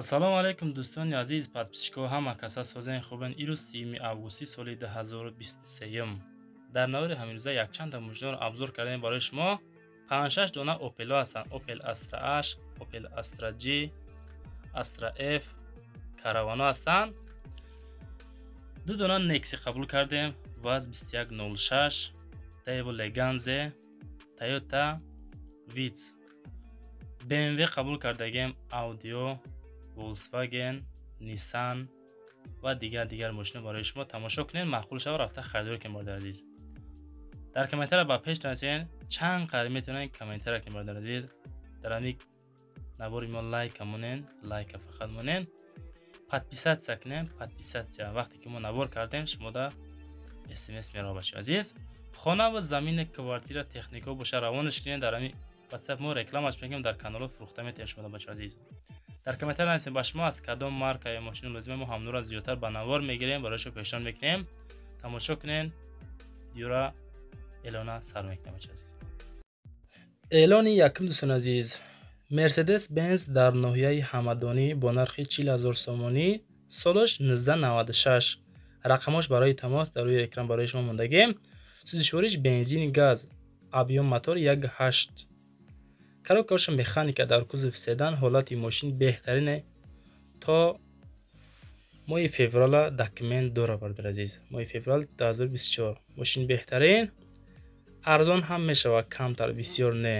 Ассалому алайкум дӯстони азиз, подписчикҳо, ҳама каса созен хубен. Ирӯз 3 августи соли 2023. Дар навори ҳаминрӯза якчанд мошинро обзор кардем барои шумо. 5-6 дона Opel ҳастанд. Opel Astra H, Opel Astra G, Astra F, Caravano ҳастанд. Ду дона Nexi қабул кардем. ВАЗ 2106, Daewoo Leganze, Toyota Vitz, BMW қабул кардагем, Audi, Volkswagen, Nissan ва дигар мошино барои шумо тамошо кунед. Маъқул шава рафта харидорӣ кунед, бародари азиз. Дар комментария ба пеш нависед чанд қадр метавонед комментария кунед, бародари азиз. Дар ҳамин навори мо лайка монед, лайка фақат монед, подписаться кунед, подписаться. Вақте ки мо навор кардем, шумода смс меравад, бачаҳои азиз. Хона ва замини квартира технико боша равонаш кунед. Дар ҳамин WhatsApp мо рекламаш мекунем, дар каналҳо фурӯхта метавонем шумода, бачаҳои азиз. Дар комментария нависед ба шумо аз кадом марка ё мошина лозима, мо ҳамнура зиёдтар ба навор мегирем, барои шумо пешниҳод мекунем. Тамошо кунед, юра эълона сар мекунем, бачаҳои азиз. Эълони якум, дӯстони азиз. Mercedes Benz дар ноҳияи Ҳамадонӣ бо нархи 40 000 сомонӣ, солаш 1996. Рақамош барои тамос дар рӯи экран барои шумо мондагем. Сӯзишвориш бензин, газ, объём мотор 1.8. Коробкаша механика, дар кузов седан, ҳолати мошин беҳтарине. То моҳи феврала документ дора, бародари азиз. Моҳи феврал 2024. Мошин беҳтарин, арзон ҳам мешавад, камтар, бисёр не.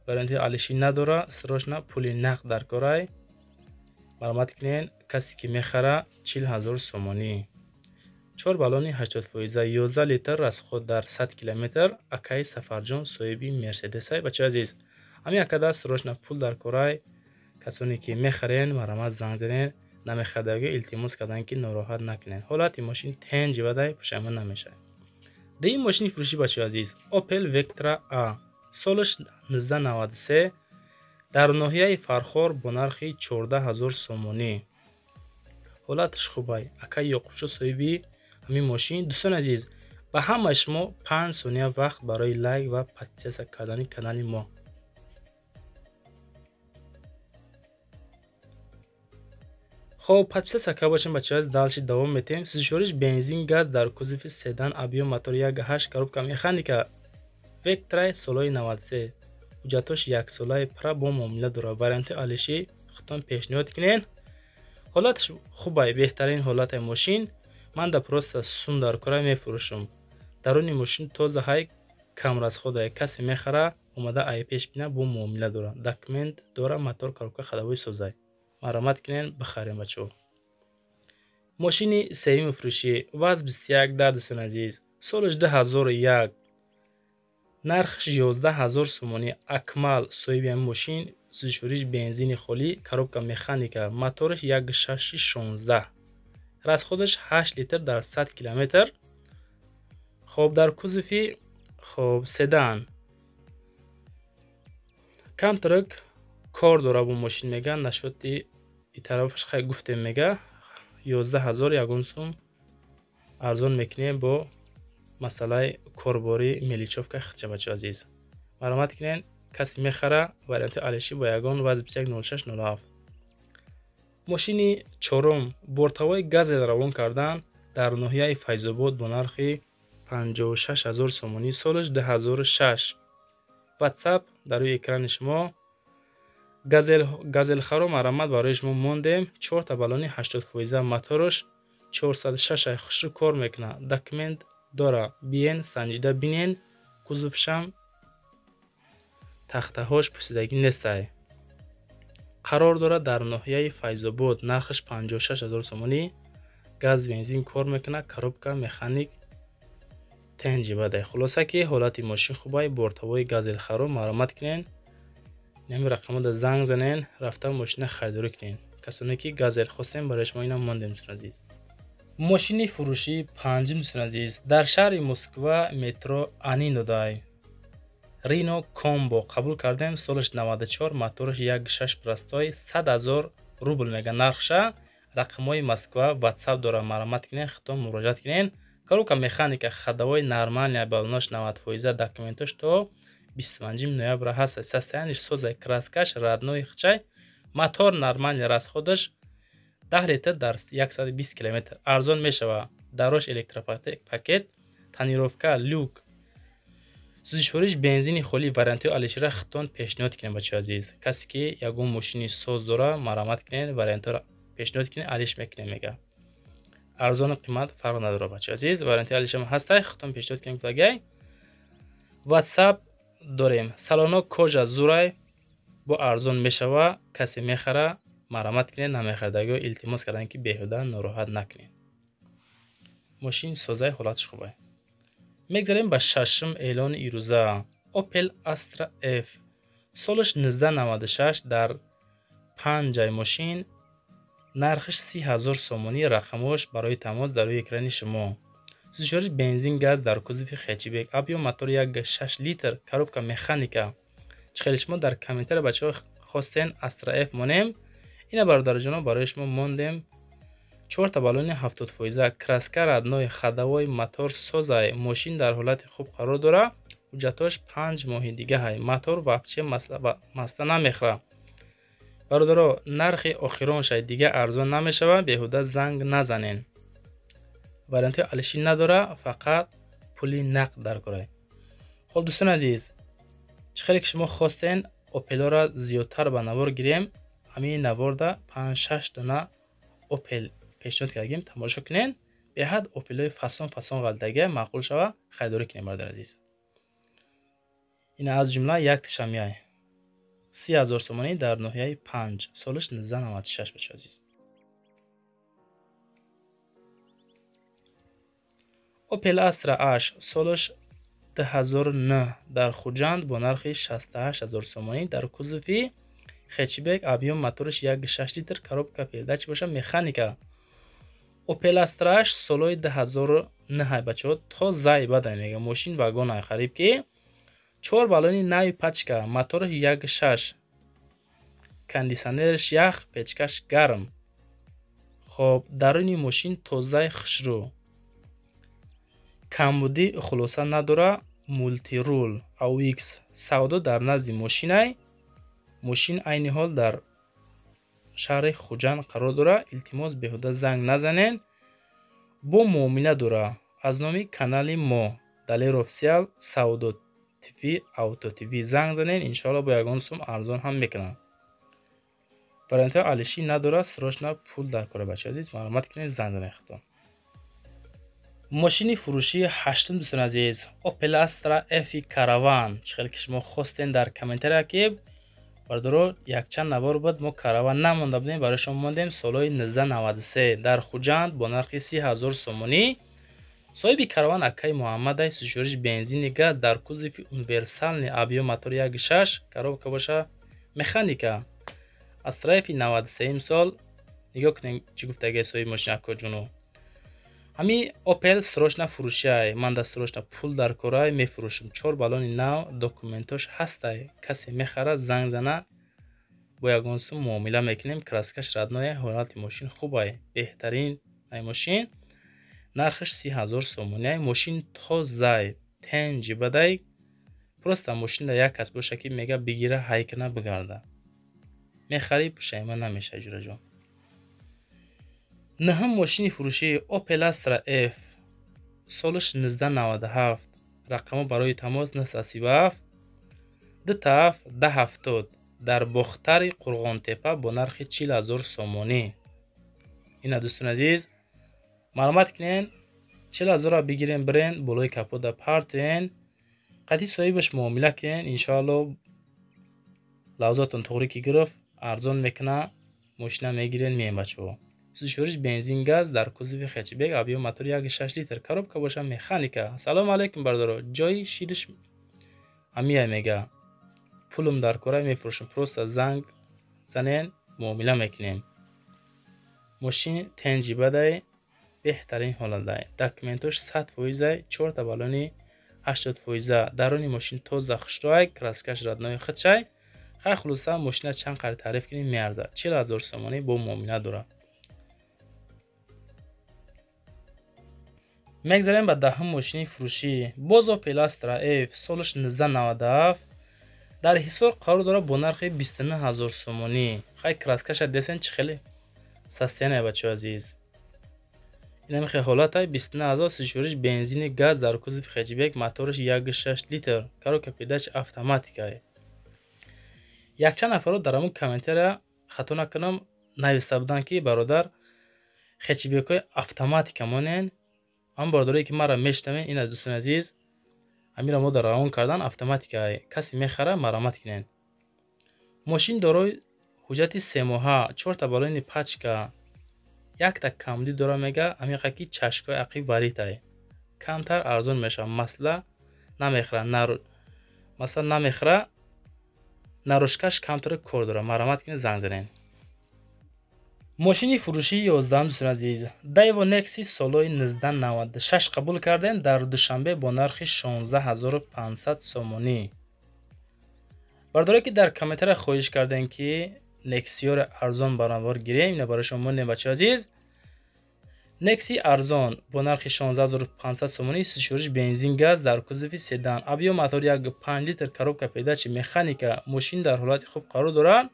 Варианти алишӣ надора, срочно пули нақд дар корай. Маълумот кунед, касе ки мехара 40 000 сомонӣ. 4 баллони 80%, 11 литр расход дар 100 километр. Акаи Сафарҷон соҳиби Мерседесай, бачаи азиз. Ҳамин акада срочно пул дар корай. Касоне ки мехарен, марҳамат занг занед. Намехардаги илтимос кардан ки нороҳат накунед. Ҳолати мошин тенҷ вадай, пушаймон намешавад. Дуюм мошини фурӯшӣ, бачаи азиз, Opel Vectra A, солаш 1993, дар ноҳияи Фархор бо нархи 14 000 сомонӣ. Ҳолаташ хубай. Акаи Ёқубшо соҳиби ҳамин мошин. Дӯстони азиз, ба ҳамаи шумо 5 сония вақт барои лайк ва подписаться кардани канали мо. Хоб, подписаться карда бошем, бачаҳо, дальше давом метем. Сӯзишвориш бензин, газ, дар кузови седан, объём мотор 1.8, коробка механика, Вектрай солҳои 93. Ҳуҷҷатош яксолаи пра бо муомила дорад. Варианти алишӣ худтон пешниҳод кунед. Ҳолаташ хубай, беҳтарин ҳолати мошин. Ман да просто сум дар кора мефурӯшам. Даруни мошин тоза ҳай, камрасходай. Касе мехара, омада ай пеш бина, бо муомила дорад. Документ дора, мотор, коробка ходовой созай. Марҳамат кунед, бихарем, бачаҳо. Мошини сеюми фурӯшӣ ВАЗ 21 10, дӯстони азиз, солаш 2001, нархаш 11 000 сомонӣ. Акмал соҳиби ҳамин мошин. Сӯзишвориш бензини холӣ, коробка механика, мотораш 1.6 16, расходаш 8 литр дар 100 километр. Хоб, дар кузови хоб седан, камтарак кор дора бо мошин, мега нашоти и тарафаш хай гуфтем, мега 11 000 ягон сум арзон мекунем бо масъалаи корборӣ мелочёвка хича, бачаҳои азиз. Марҳамат кунед, касе мехара, варианти алишӣ бо ягон ВАЗ 2106 07. Мошини чорум бортовой Газел равон кардан дар ноҳияи Файзобод бо нархи 56 000 сомонӣ, солаш 2006. WhatsApp дар рӯи экрани шумо. Газелхаро марҳамат барои шумо мондем. 4 та баллони 80%, мотораш 406 хушрӯ кор мекунад, документ дора. Биен, санҷида бинен, кузовшам тахтаҳош пусидагӣ нестай. Қарор дорад дар ноҳияи Файзобод, нархаш 56 000 сомонӣ, газ, бензин кор мекунад, коробка механик, тенҷи бадай. Хулоса ки ҳолати мошин хубай, бортовой Газелхаро марҳамат кунед, ҳамин рақамода занг занен, рафта мошина харидорӣ кунед. Касоне ки Газел хостем, барои шумо инам мондем, дӯстони азиз. Мошини фурӯшии панҷум, дӯстони азиз, дар шаҳри Москва, метро Анин додай. Рино Комбо қабул кардем, солаш 94, мотораш 1.6 простой, 100 000 рубл мега нархша. Рақамҳои Москва, WhatsApp дора, марҳамат кунед, худтон муроҷиат кунед. Коробка механика, ходовой нормальная, баллонаш 90%, документош то 25 ноябра ҳаст. Состояниш созай, краскаш родной хчай. Мотор нормальный, расходаш 10 литр дар 120 километр. Арзон мешава. Дарош электропакет, тонировка, люк. Сӯзишвориш бензини холӣ. Вариантҳои алишира худтон пешниҳод кунед, бачаҳои азиз. Касе ки ягон мошини соз дора, марҳамат кунед, вариантҳоро пешниҳод кунед, алиш мекунем, мега. Арзону қимат фарқ надорад, бачаҳои азиз. Вариантҳои алишам ҳастай, худтон пешниҳод кунед гуфтагай. WhatsApp дорем. Салоно кожа зурай, бо арзон мешава. Касе мехара, марҳамат кунед, намехардагиҳо илтимос карданд, ки беҳуда нороҳат накунед. Мошин созаи, ҳолаташ хубай. Мегзарем ба шашум эълони ирӯза. Opel Astra F, солаш 1996, дар панҷай мошин, нархаш 30 000 сомонӣ. Рақамҳош барои тамос дар рӯи экрани шумо. Сӯзишвориш бензин, газ, дар кузови хэтчбек, объём мотор 1,6 литр, коробка механика. Чӣ хеле шумо дар комментария, бачаҳо, хостен Astra F монем, ина, бародарҷоно, барои шумо мондем. Чорта баллони 70%, краска родной, ходовой, мотор созай. Мошин дар ҳолати хуб қарор дора, ҳуҷҷатҳош 5 моҳи дигаҳай. Мотор вообще масла намехӯра. Бародаро, нархи охироншай, дига арзон намешавад, беҳуда занг назанен. Вариантҳои алишӣ надора, фақат пули нақд дар корай. Хоб, дӯстони азиз, чӣ хеле ки шумо хостен Опелҳоро зиёдтар ба навор гирем, ҳамин наворда панҷ-шаш дона Опел пешниҳод кардагим, тамошо кунен. Беҳад Опелҳои фасон фасон ғалтага, маъқул шава, харидорӣ кунем, бародари азиз. Ина, аз ҷумла якташам яй 30 000 сомонӣ дар ноҳияи Панҷ, солаш 1996, бачаҳои азиз. Opel Astra H, солаш 2009, дар Хуҷанд бо нархи 68 000 сомонӣ, дар кузови хэтчбек, объём мотораш 1,6 литр, коробка передач боша механика. Opel Astra H солҳои 2009, бачаҳо, тозаи бадай, мега, мошин вагонай хариб ки чор баллони нави пачка, мотораш 1,6, кондитсионераш ях, печкаш гарм. Хоб, даруни мошин тозаи хушрӯ, камбудӣ хулоса надора. Мультирул AUX. Савдо дар назди мошинай. Мошин айни ҳол дар шаҳри Хуҷанд қарор дорад. Илтимос, беҳуда занг назанен. Бо муомила дора. Аз номи канали мо Далер Офисиал, Савдо ТВ, Авто ТВ занг занен, иншоалло бо ягон сум арзон ҳам мекунанд. Вариантҳои алишӣ надорад, срочно пул дар кора, бачаи азиз, маълумот кунед, занг занед худтон. Мошини фурӯшии ҳаштум, дӯстони азиз, Opel Astra F Caravan. Чӣ хеле ки шумо хостен дар комментария, ки бародаро, якчанд навор буд, мо Caravan намонда будем, барои шумо мондем. Солҳои 1993, дар Хуҷанд бо нархи 30 000 сомонӣ. Соҳиби Caravan акаи Муҳаммадай. Сӯзишвориш бензини, газ, дар кузови универсальный, объём мотор 1,6, коробка боша механика. Astra F 93 сол. Нигоҳ кунем, чӣ гуфтагиа соҳиби мошин акоҷону. Ҳами Опел срочно фурӯшиай, ман да срочно пул дар корай, мефурӯшам. Чор баллони нав, документош ҳастай. Касе мехарад, занг зана, бо ягон сум муомила мекунем. Краскаш родное, ҳолати мошин хубай, беҳтарин ай мошин. Нархаш 30 000 сомониай. Мошин тозай, тенҷи бадай. Просто мошинда як кас боша, ки мега бигира, ҳай кана, бигарда. Мехарӣ, пушайма намешавӣ, ҷураҷон. Нӯҳум мошини фурӯшӣ Opel Astra F, солаш 1997. Рақамҳо барои тамос 937 27 1070, дар Бохтари Қурғонтепа бо нархи 40 000 сомонӣ. Ина, дӯстони азиз, маълумот кунен, 40 000-ро бигирен, бирен, болои капода партоен, қатъи соҳибаш муомила кунен. Иншоалло, лавзотон туғрӣ ки гирифт, арзон мекуна, мошина мегирен, меем, бачаҳо. Сӯзишвориш бензин, газ, дар кузови хэтчбек, объём мотор 1,6 литр, коробка боша механика. Салому алайкум, бародаро, ҷои шириш ҳамия, мега, пулум дар кора, мефурӯшам, просто занг занен, муомила мекунем. Мошин тенҷи бадай, беҳтарин ҳолатдай, документош 100%-ай, чорта баллони 80%, даруни мошин тоза хушрӯай, краскаш родной худшай. Хай, хулоса, мошина чанд қадр таъриф кунем, меарзад. 40 000 сомонӣ, бо муомила дорад. Мегзарем ба даҳум мошини фурӯшӣ. Боз Opel Astra F, солаш 1997, Дар Ҳисор қарор дорад бо нархи 29 000 сомонӣ. Хай, краскаша десен, чӣ хеле состояние, бачаҳо азиз. Инами хел ҳолатай, 29 000, сӯзишвориш бензини газ, дар кузови хэтчбек, мотораш 1,6 литр, коробка передач автоматикай. Якчанд нафарро дар ҳамун комментария, хато накунам, нависта буданд, ки бародар, хэтчбекҳои автоматика монен. Ҳамн бародарое, ки маро мешунавен, ина, дӯстони азиз, ҳаминро мо дар равон кардан, автоматика. Касе мехара, марҳамат кунед. Мошин дорои ҳуҷҷати семоҳа, чорта баллони пачка, якта камдӣ дора, мега ҳамиқа, ки чашкҳои ақиб варитай. Камтар арзон мешавад, масла намехӯра, масла намехӯра, наружкаш камтар кор дорад. Марҳамат кунед, занг занед. Мошини фурӯшии 11-ум, дӯстони азиз, Daewoo Nexi солҳои 1996 қабул кардем дар Душанбе бо нархи 16 500 сомонӣ. Бародарое, ки дар комментария хоҳиш кардем, ки Нексиёро арзон баранвор гирем, ина барои шумо мондем, бачаҳо азиз. Некси арзон бо нархи 16 500 сомонӣ, сӯзишвориш бензин газ, дар кузови седан, объём мотор 1,5 литр, коробка передачи механика. Мошин дар ҳолати хуб қарор дорад.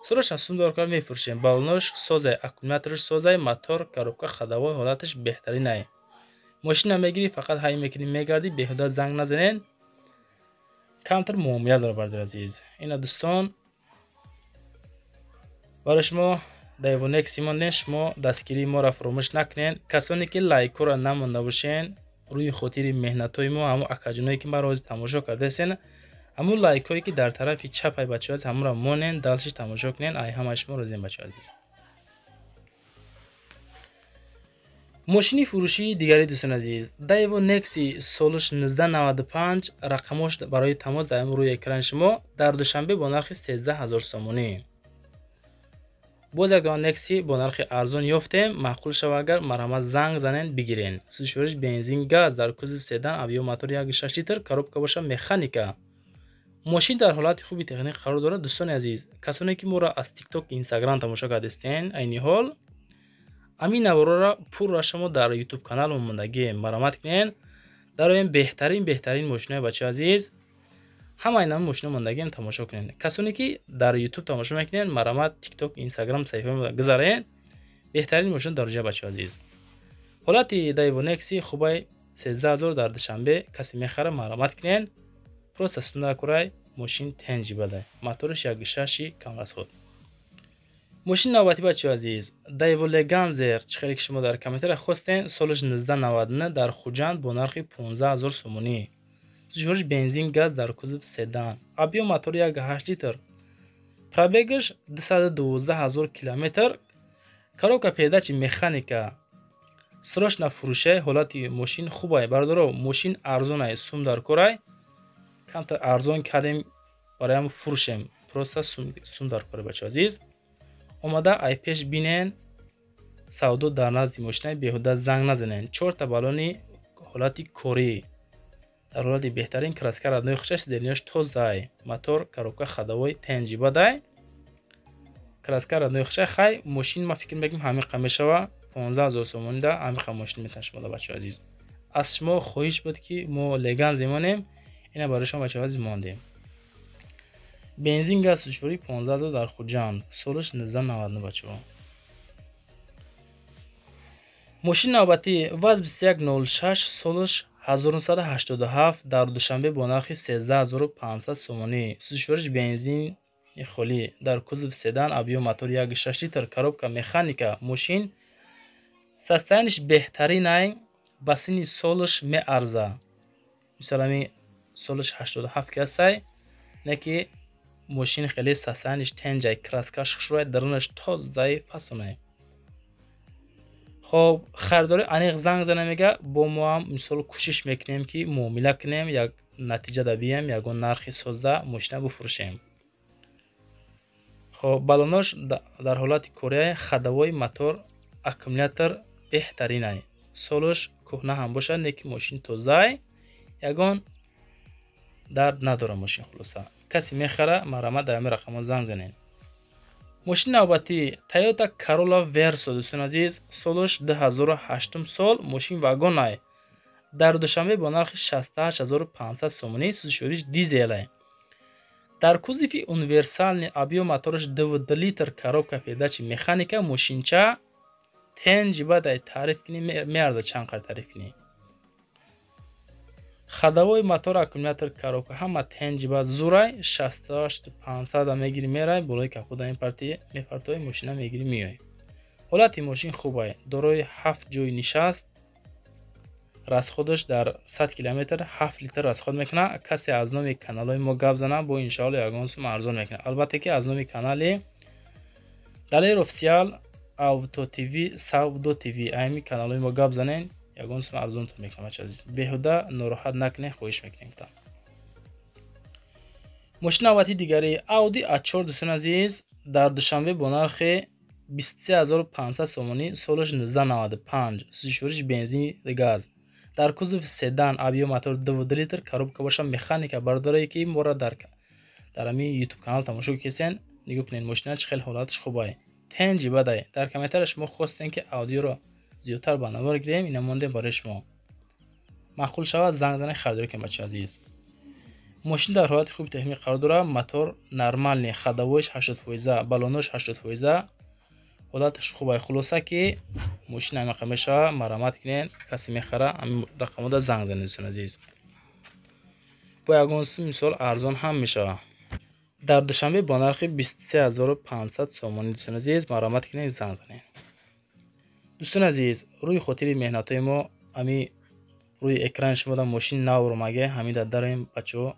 Сураш аз сумдоркар мефурӯшем. Баллонош созай, аккумулятораш созай, мотор, коробка, ходовой ҳолаташ беҳтаринай. Мошина мегирӣ, фақат ҳай мекунӣ, мегардӣ, беҳуда занг назанед. Камтар муомила дора, бародари азиз. Ина, дӯстон, барои шумо Daewoo Nexi мондем, шумо дастгирии моро фаромӯш накунед. Касоне, ки лайкҳоро намонда бошен, рӯи хотири меҳнатҳои мо, ҳамун акаҷоное, ки маро ҳозир тамошо кардасен, ҳамун лайкҳое, ки дар тарафи чапай, бачаҳо азиз, ҳамонро монен, дальше тамошо кунен. Ай ҳамаи шумо розием, бачаҳо азиз. Мошини фурӯшии дигари, дӯстони азиз, Daewoo Nexi солаш 1995, рақамош барои тамос дар рӯи экрани шумо, дар Душанбе бо нархи 13 000 сомонӣ. Боз як дона Nexi бо нархи арзон ёфтем, маъқул шава агар, марҳамат, занг занен, бигирен. Сӯзишвориш бензин газ, дар кузови седан, объём мотор 1,6 литр, коробка боша механика. Мошин дар ҳолати хуби техникӣ қарор дорад, дӯстони азиз. Касоне, ки моро аз TikTok, Instagram тамошо кардастен, айни ҳол ҳамин наворҳоро пурра шумо дар YouTube канал мондагием, марҳамат кунен, дароем, беҳтарин мошинои, бачаҳо азиз, ҳамаи ин мошино мондагием, тамошо кунед. Касоне, ки дар YouTube тамошо мекунед, марҳамат, TikTok, Instagram саҳифаи гузарен, беҳтарин мошино дар ҷа, бачаҳо азиз. Ҳолати Daewoo Nexi хубай, 13 000 дар Душанбе, касе мехара, марҳамат кунен. Просто сунакурай, мошин тенҷи бадай, мотораш 1,6 камрасход. Мошини навбатӣ, бачаҳо азиз, Daewoo Leganzer, чӣ хеле ки шумо дар комментария хостен, солаш 1999, дар Хуҷанд бо нархи 15 000 сомонӣ. Сӯзишвориш бензин газ, дар кузов седан, объём мотор 1,8 литр, пробегаш 212 000 километр, коробка передачи механика. Срочно фурӯшай, ҳолати мошин хубай, бародаро, мошин арзонай, сум дар корай, камтар арзон кардем бароям фурӯшем, просто сум дар корай, бачаҳо азиз. Омада ай пеш бинен, савдо дар назди мошинаи, беҳуда занг назанен. Чорта баллони ҳолати корӣ, дар ҳолати беҳтарин, краска родной хушаш, сиденьяш тозай, мотор, коробка, ходовой тенҷи бадай, краска родной хушай. Хай, мошин ма фикр мекунам ҳамиқа мешава, 15 000 сомонида ҳамиқа мошин метавон шумо, бачаҳо азиз. Аз шумо хоҳиш буд, ки мо Леганзе монем, ина барои шумо, бачаҳо азиз, мондем. Бензин газ, сӯзишворӣ 15 000, дар Хуҷанд, солаш 1999, бачаҳо. Мошини навбатӣ ВАЗ 2106, солаш 1987, дар Душанбе бо нархи 13 500 сомонӣ. Сӯзишвориш бензини холӣ, дар кузов седан, объём мотор 1,6 литр, коробка механика. Мошин состояниш беҳтаринай, ба синни солаш меарза. Мисол, ҳами солаш 87 ки ҳастай, не ки мошин хеле состояниш тенҷай, краскаш хушрӯй, дарунаш тозаи фасонай. Хоб, харидори аниқ занг зана, мега, бо мо ҳам мисол кӯшиш мекунем, ки муомила кунем, як натиҷа да бием, ягон нархи созда мошина бифурӯшем. Хоб, баллонош дар ҳолати кория, ходовой, мотор, аккумулятор беҳтаринай. Солаш кӯҳна ҳам бошад, не ки мошин тозай, ягон дард надорад мошин. Хулоса, касе мехара, марҳамат, дар ҳамин рақамҳо занг занед. Мошини навбатӣ Toyota Corolla Verso, дӯстони азиз, солаш 2008 сол, мошин вагонай, дар Душанбе бо нархи 68 500 сомонӣ, сӯзишвориш дизелай. Дар кузови универсальный, объём мотораш 2 литр, коробка передачи механика. Мошинча тенҷи бадай, таъриф кунӣ меарзад, чанд қадр таъриф кунӣ. Ходовой, мотор, аккумулятор, коробка ҳама тенҷи бад, зурай. 68 500 мегирӣ, мерай, болои капота мепартои, мошина мегирӣ, меоӣ. Ҳолати мошин хубай, дорои ҳафт ҷойи нишаст. Расходаш дар 100 километр 7 литр расход мекунад. Касе аз номи каналҳои мо гап зана, бо иншоалло ягон сум арзон мекунад. Албатта, ки аз номи канали Далер Офисиал, Авто ТВ, Савдо ТВ, ами каналҳои мо гап занен, ягон сум арзонтон мекунам. Бача азиз, беҳуда нороҳат накунед, хоҳиш мекунем. Гуфтам, мошини навбати дигари Ауди А4, дӯстони азиз, дар Душанбе бо нархи 23 500 сомонӣ, солаш 1995, сӯзишвориш бензин, газ, дар кузов седан, объём мотор 2 литр, коробка боша механика. Бародарое, ки моро дар ҳамин Ютуб канал тамошо кесен, нигоҳ кунед, мошина чӣ хел ҳолаташ хубай, тенҷи бадай. Дар комментария шумо хостем, ки Аудиро зиёдтар ба навор гирем, ина мондем барои шумо. Маъқул шавад, занг занед, харидорӣ кунед. Бачаи азиз, мошин дар ҳолати хуби техникӣ қарор дорад, мотор нормальный, ходовойш 80%, баллонош 80%, ҳолаташ хубай. Хулоса, ки мошин ҳамиқа мешавад. Марҳамат кунед, касе мехара, ҳамин рақамода занг занед, дӯстони азиз. Бо ягон сум, мисол, арзон ҳам мешавад. Дар Душанбе бо нархи 23 500 сомонӣ, дӯстони азиз, марҳамат кунед, занг занед. Дӯстони азиз, рӯи хотири меҳнатҳои мо, ами рӯи экрани шумо мошини нав омаге, ҳамин дар дароем. Бачаҳо,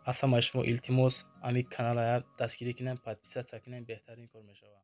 аз ҳамаи шумо илтимос, ҳамин канала дастгирӣ кунед, подписаться кунед, беҳтарин кор мешавад.